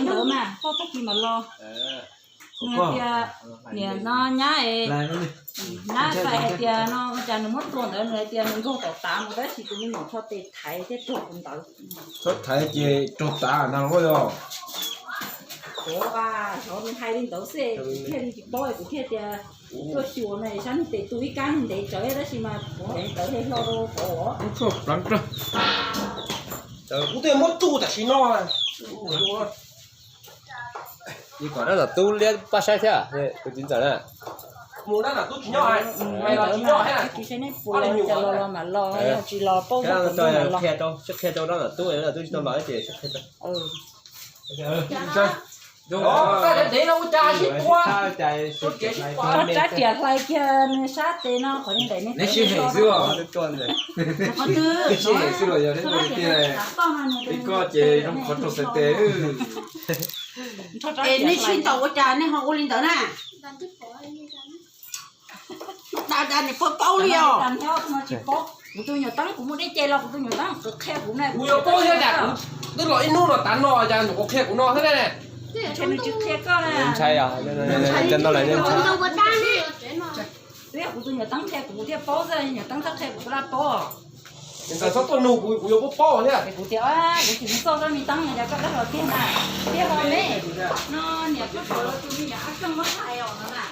Ntawd mas koj tag kis mam los. Nws hais tias niam no nyab es, nyab fais hais tias no cas nws muab tua ntawd, nws hais tias nws nkaug tom tav mus tab sis tus me nyuam rho tes thaiv thiab tuag tus ntawd. Txhob thaiv ces raug tav no los yog. Ua, xyov nws hais li ntawd xwb kuv thiaj li tsis paub, kuv thiaj tias tuaj xyuas na, saib nws tes tu ib kab ntev tsawv tab sis mas kuv hais ntawd hlo rau qhov kuv twb muab tsuj tam sim no. Kom dab tom tub liab paj saib thiab, tus txiv ntxawm na. Mus dab tom tub tsis nyob, tsis nyob, tsis nyob, los los mam los, yog tsis los paub qhia rau dab tom tub, dab tom tub tsis tau los ces qhia rau. Koj rab riam hlais kiag nws sab tes no qhov ntawm neb sib hem xwb os. Qhov twg? Neb sib hem xwb los yog neb ua tiag. Ib koj ces zoo qhov rau xaiv tes. Es nej sib ntaus ua cas nej ho ua li ntawd na? Da da niam paub paub li os. Kuv tus nyuam teeb kuv muaj dej ce los kuv tus nyuam teeb qhia kuv na. Kuv yuav paub thiab cas kuv twb los ib hnub no tav no cas nyuam qhuav qhia kuv no thiab ne. Nws tsis qhia koj na. Ntshai os, cov no lawm ntshai. Twb yog kuv tus nyuam teeb qhia kuv thiaj paub xwb, nyuam teeb txhob qhia kuv kuv laj paub. Ntxawm txhob tuaj nug kuv, kuv yuav paub paub thiab. Kuv tias kuv tsis txawj koj me teeb no cas koj dab hlo tiag na. Tiag hlo me. No niam koj pom los tus me nyuam ab keej muab hais os no na.